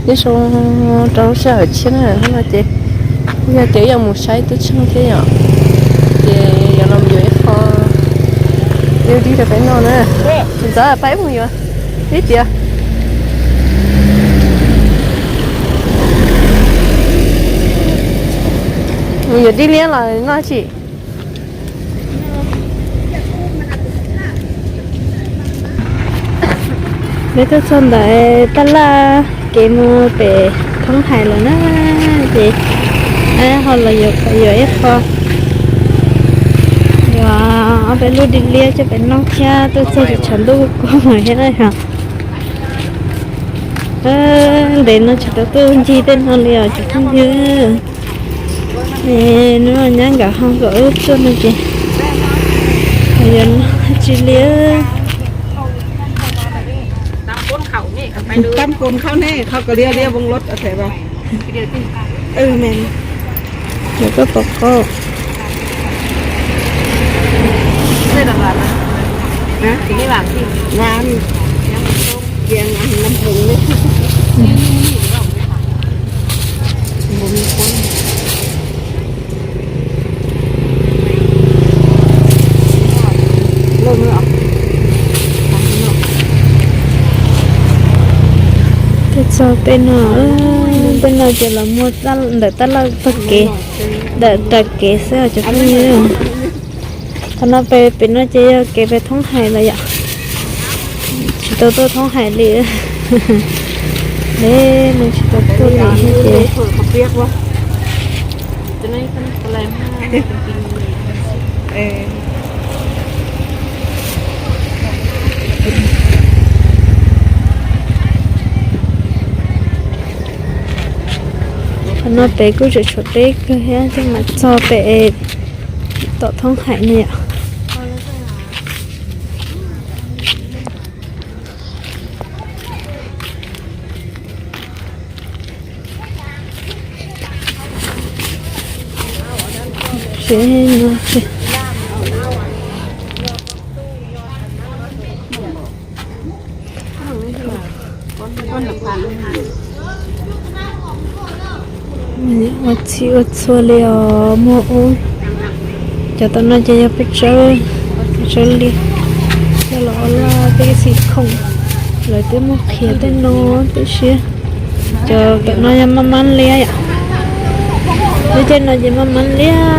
Nyob zoo rau sij hawm tshiab na, hnub no ces yog tias yuav mus saib tub tseeg thiab yom, ces yuav los yuav ib qho dib rau peb noj na. Ntxawm pab mus yuav dib tias, mus yuav dib liab los noj tsis. Peb tuaj txog ntawm tab laj kev mus pem Thoob Hais lawm na, ces ho los yuav ib qho, yuav ob peb lub dib liab coj pem noj thiab. Tuaj txog tsis tshav ntuj kub kub thiab na yom. Ntev no tsis tau tuaj ncig tej no li os cov phooj ywg. Hnub no nyab nkawd ho kom wb tuaj no ces yuav noj tsis li. Tam kos khau ne, khau lia lia voo lod. Yuav koj pom qab. Tuaj txog tej no, tej no ces los muag ntawm tab laj tog kev, ntawm tag kev xwb os cov phooj ywg. Qhov no pem, pem no ces yog kev pem Thoob Hais lawm yom. Tsis tau tuaj Thoob Hais li. Ntev no tsis tau tuaj li thiab ces Qhov no pem kuj tseem tshuav deb kawg thiab, ces mam txog pem tom Thoob Hais no yom. Ua txhij ua txhua li os, muaj ub. Cov tom no ces yog peb tsawb, peb tsawb liaj, coj los ua laj peb txiv khoom. Lawv twb muaj qhiav tej no tib si. Cov tom no yog maj mab liab yom. Lub caij no ces maj mab liab.